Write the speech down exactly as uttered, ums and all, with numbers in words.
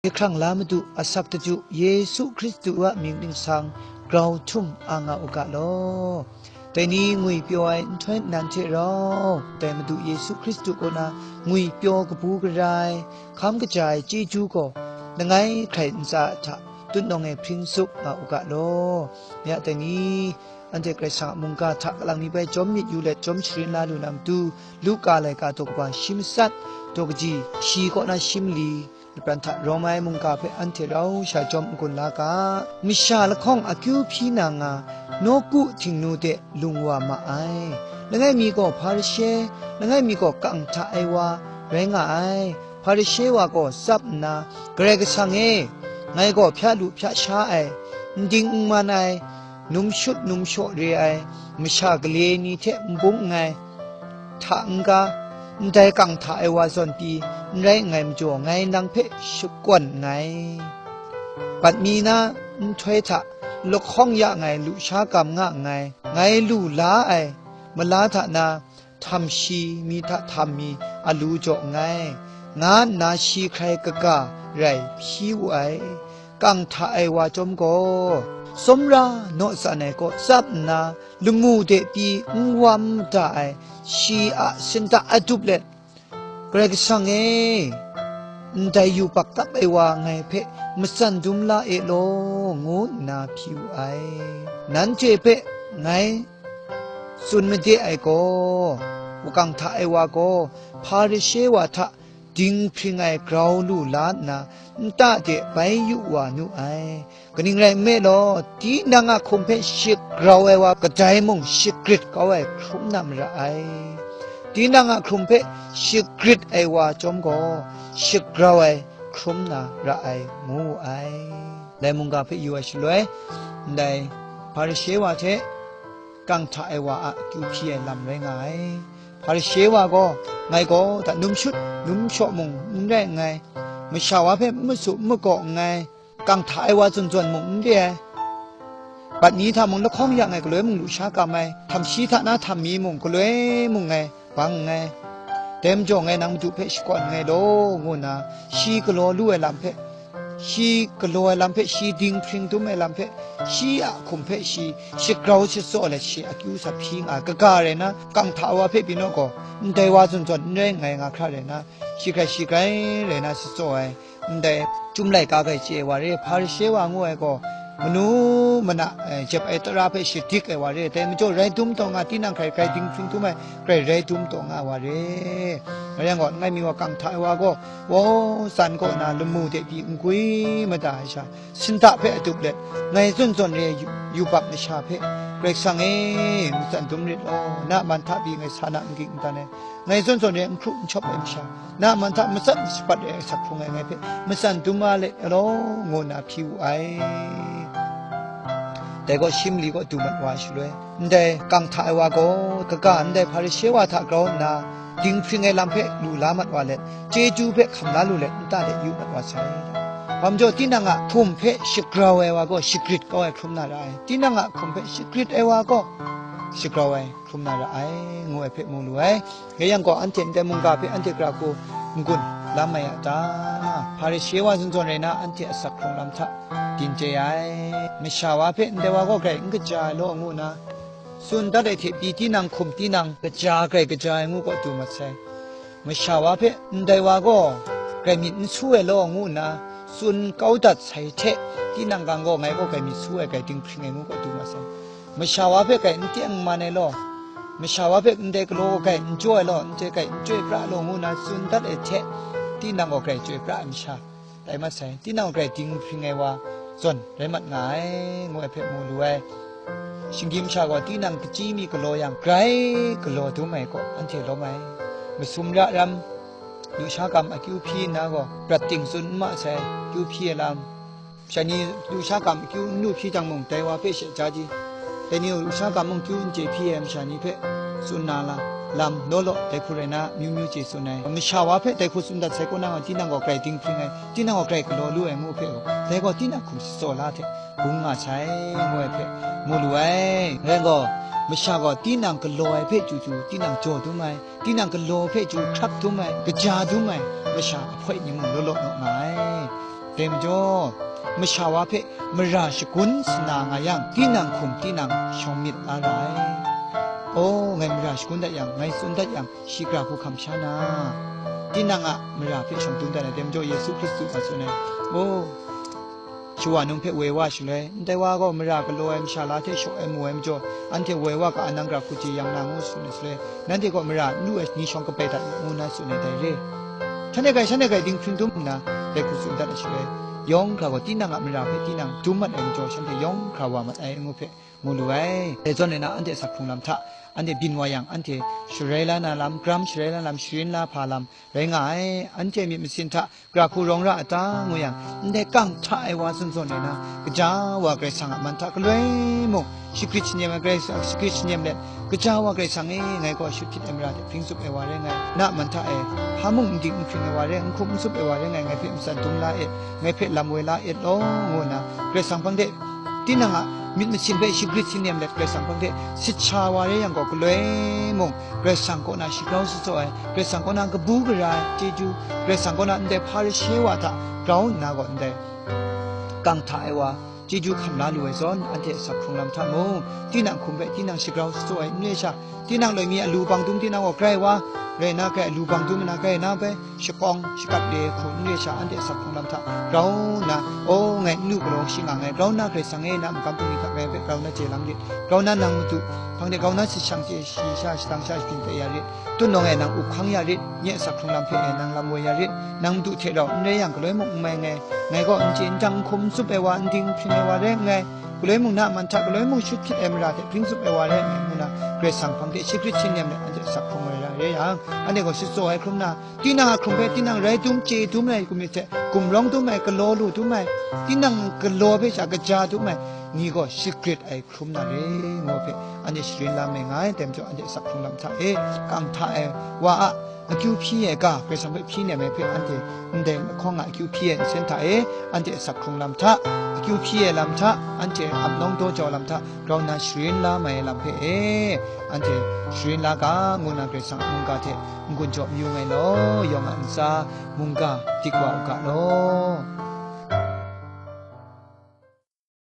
Hkrang la Madu asak daju Yesu Hkristu a mying ningsang grau htum a nga u ga law. Dai ni ngwi pyaw ai nhtoi nan hte rau, dai Madu Yesu Hkristu kaw na ngwi pyaw kabu gara ai, hkam kaja ai chyeju gaw, langai hkrai ntsa hta tutnawng e hpring tsup nga u ga law. Ya dai ni, anhte Karai Kasang a mungga hta kalang mi bai jawm myit yu let jawm sharin la lu na matu, Luka laika daw kaba shi matsat, daw kaji shi kaw na shi mali, lapran hta rawng ai mungga hpe anhte rau sha jawm n-gun la ga. Masha lahkawng akyu hpyi na nga, nawku htingnu de lung wa ma ai. Langai mi gaw Hparishe, langai mi gaw kang hta ai wa rai nga ai. Hparishe wa gaw tsap nna, "Karai Kasang e, ngai gaw hpya lu hpya sha ai, n ding n man ai, num shut num shaw re ai, masha gale ni hte n bung nngai, hta n-ga, ndai kang hta ai wa zawn pyi n rai nngai majaw, ngai nang hpe shakawn nngai. Bat mi na nhtoi hta lahkawng ya nngai, lusha gam nga nngai, ngai lu la ai mala hta na htam shi mi hta htam mi a lu jaw nngai," nga nna shi hkrai kaga rai hpyi wu ai. Kang hta ai wa chyawm gaw, tsawmra naw tsan ai kaw tsap nna, lamu de pyi n wam mada ai, shi a sinta adup let, "Karai Kasang e, ndai yubak tap ai wa ngai hpe matsan dum la e law," ngu nna hpyi wu ai. Nanhte hpe ngai tsun made ai gaw, kang hta ai wa gaw Hparishe wa hta dinghpring ai grau lu la nna, nta de bai yu wa nu ai. Kaning rai nme law, tinang a hkum hpe shik grau ai wa kadai mung shagrit kau ai hkrum na mara ai. Tinang a hkum hpe shagrit ai wa chyawm gaw, shik grau ai hkrum na ra ai, ngu wu ai. Dai mungga hpe yu ai shaloi, ndai Hparishe wa hte kang hta ai wa a akyu hpyi ai lam rai nga ai. Hparishe wa gaw, "Ngai gaw hta num shut, num shaw mung n rai nngai, masha wa hpe n masu, n magaw nngai, kang hta ai wa zawn zawn mung n re ai, bat ni hta mung lahkawng ya nngai, galoi mung lusha kam ai, htam shi hta na htam mi mung galoi mung ngai bang nngai, dai majaw ngai nang Madu hpe shakawn nngai law," ngu nna, shi galaw lu ai lam hpe, shi galaw ai lam hpe, shi dinghpring dum ai lam hpe, shi a hkum hpe shi shagrau shatsaw let shi akyu sa hpyi nga ai. Kaga rai na, kang hta ai wa hpe pyi naw gaw, ndai wa zawn zawn n rai nngai nga hkra rai na, shi hkrai shi hkrai rai na shatsaw ai. Ndai Chyum laika grai chye ai wa re, Hparishe wa ngu ai gaw, manu mana, eh, jep ai tara hpe shadik ai wa re, dai majaw rai dum taw nga, tinang hkrai grai dinghpring dum ai, grai rai dum taw nga ai wa re. Rai yang gaw, langai mi wa kang hta ai wa gaw, waw tsan kaw na lamu de pyi n gwi mada ai sha, sinta hpe adup let, ngai zawn zawn re ai yu-, yubak masha hpe, Karai Kasang e, matsan dum rit law, na a man hta pyi ngai sa na n ging n dan ai, ngai zawn zawn re ai n hkru n shawp ai masha, na a man hta matsat mashapat re ai asak hkrung ai ngai hpe matsan dum wa let law, ngu nna hpyi wu ai. Dai gaw shi mali kaw du mat wa ai shaloi, ndai kang hta ai wa gaw, kaga ndai Hparishe wa hta grau nna, dinghpring ai lam hpe lu la mat wa let, chyeju hpe hkam la lu let, nta de yu mat wa sai. Hpa majaw, tinang a hkum hpe shagrau ai wa gaw, shagrit kau ai hkrum na ra ai. Tinang a hkum hpe shagrit ai wa gaw, shagrau ai hkrum na ra ai, ngu ai hpe mu lu ai. Rai yang gaw, anhte ndai mungga hpe anhte gara hku n-gun lam ai a ta? Hparishe wa zawn zawn rai na, anhte asak hkrung lam hta byin chye ai. Masha wa hpe ndai wa gaw grai n kaja ai law, ngu nna tsun dat ai hte pyi, tinang hkum tinang kaja, grai kaja ai ngu kaw du mat sai. Masha wa hpe ndai wa gaw grai myit n su ai law, ngu nna tsun kau dat sai hte, tinang gang gaw ngai gaw grai myit su ai, grai dinghpring ai ngu kaw du mat sai. Masha wa hpe grai n teng n man ai law, masha wa hpe ndai galaw grai n jaw ai law, ndai grai n chyoi pra ai law, ngu nna tsun dat ai hte, tinang gaw grai chyoi pra ai masha tai mat sai, tinang gaw grai dinghpring ai wa zawn rai mat nga ai, ngu ai hpe mu lu ai. Shinggyim sha gaw tinang kachyi mi galaw yang, grai galaw dum ai kaw anhte lawm ai. Masum ra ram, lusha kam akyu hpyi nna gaw, prat ting tsun n ma sai, kyu hpyi ai lam. Masha ni lusha kam akyu n lu hpyi jang mung, dai wa hpe she ja ji. Dai ni lusha kam mung kyu n chye hpyi ai masha ni hpe tsun na la, lam law law, dai hku rai na, amyu myu chye tsun ai. Masha wa hpe dai hku tsun dat sai kaw na gaw, tinang gaw grai dinghpring ai, tinang gaw grai galaw lu ai ngu hpe gaw, dai gaw tinang hkum shatsaw la hte bung nga sai, ngu ai hpe mu lu ai. Rai gaw, masha gaw tinang galaw ai hpe chyu chyu, tinang jaw dum ai, tinang galaw hpe chyu hkrak dum ai, kaja dum ai, masha ahpoi ni mung law law naw nga ai. Dai majaw, masha wa hpe mara shagun sa na nga yang, tinang hkum tinang shawng myit la ra ai. Aw, ngai mara shagun dat yang, ngai tsun dat yang, shi gara hku hkam sha na, tinang a mara hpe shawng dun dat ai. Dai majaw, Yesu Hkristu a tsun ai, aw, shawa num hpe woi wa shaloi, ndai wa gaw mara galaw ai masha la hte shaw ai mu ai majaw, anhte woi wa ga a nang gara hku jeyang na ngu tsun ai shaloi, nanhte gaw mara n lu ai ni shawng kabai dat ngu na tsun ai dai re. Shanhte grai, shanhte grai dinghpring dum nna, dai hku tsun dat ai shaloi, yawng hkra gaw tinang a mara hpe tinang dum mat ai majaw, shanhte yawng hkra wa mat ai ngu hpe mu lu ai. Dai zawn e na, anhte asak hkrung lam hta, anhte byin wa yang, anhte sharai la na lam, garam sharai la lam, sharin la hpa lam rai nga ai. Anhte myit masin hta, gara hku rawng ra a ta ngu yang, ndai kang hta ai wa zawn zawn e na, gaja wa Karai Kasang a man hta galoi mung, shagrit shanem ai Karai Kasang, shagrit shanem let, gaja wa Karai Kasang e, ngai gaw shut hpyit ai mara hte hpring tsup ai wa rai nga ai, na man hta e, hpa mung n ding n hpring ai wa rai, n hkum n tsup ai wa rai nga ai, ngai hpe matsan dum la et, ngai hpe lam woi la et law, ngu nna, Karai Kasang hpang de, tinang a myit masin hpe shagrit shanem let, Karai Kasang hpang de sit sha wa rai yang gaw, galoi mung, Karai Kasang kaw na shagrau shatsawt ai, Karai Kasang kaw na kabu gara ai chyeju, Karai Kasang kaw na ndai Hparishe wa hta grau nna gaw ndai kang hta ai wa chyeju hkam la lu ai zawn, anhte asak hkrung lam hta mung, tinang hkum hpe tinang shagrau shatsawt ai n re sha, tinang loi mi a lu bang dum tinang gaw grai wa, rai na grai a lu bang dum na grai na bai, shakawng shakap re ai hku n re sha, anhte asak hkrung lam hta grau nna, aw, ngai n lu galaw shi nga nngai, grau nna Karai Kasang e, na makam hpung ni hta ngai hpe grau na chye lang rit, grau nna nang madu hpang de grau na sit shang chye shi sha, shadang sha, shapring tai ya rit, tutnawng e nang up hkang ya rit, nye asak hkrung lam hpe e nang lam woi ya rit, nang madu hte rau n rai yang, galoi mung n mai nngai, ngai gaw n chye n jang, n hkum n tsup ai wa, n ding n hpring ai wa rai nngai, galoi mung na man hta, galoi mung shut hpyit ai mara hte hpring tsup ai wa rai nngai, ngu na Karai Kasang hpang de shagrit shanem let anhte asak hkrung ai ra re yang, anhte gaw shut tsaw ai hkrum na, tinang a hkrum hpe tinang rai dum, chye dum ai hkum myit hte, gumrawng dum ai, galaw lu dum ai, tinang galaw hpe sha kaja dum ai ni gaw shagrit ai hkrum na re, ngu hpe anhte sharin la mai nga ai. Dai majaw, anhte asak hkrung lam hta e, kang hta ai wa a akyu hpyi ai ga, Karai Kasang hpe hpyi nem ai hpe, anhte ndai lahkawng a akyu hpyi ai nsen hta e, anhte asak hkrung lam hta, akyu hpyi ai lam hta, anhte ap nawng daw jau lam hta, grau nna sharin la mai ai lam hpe e, anhte sharin la ga, ngu nna Karai Kasang a mungga hte n-gun jaw mayu nngai law, yawng a ntsa mungga dik wa u ga law.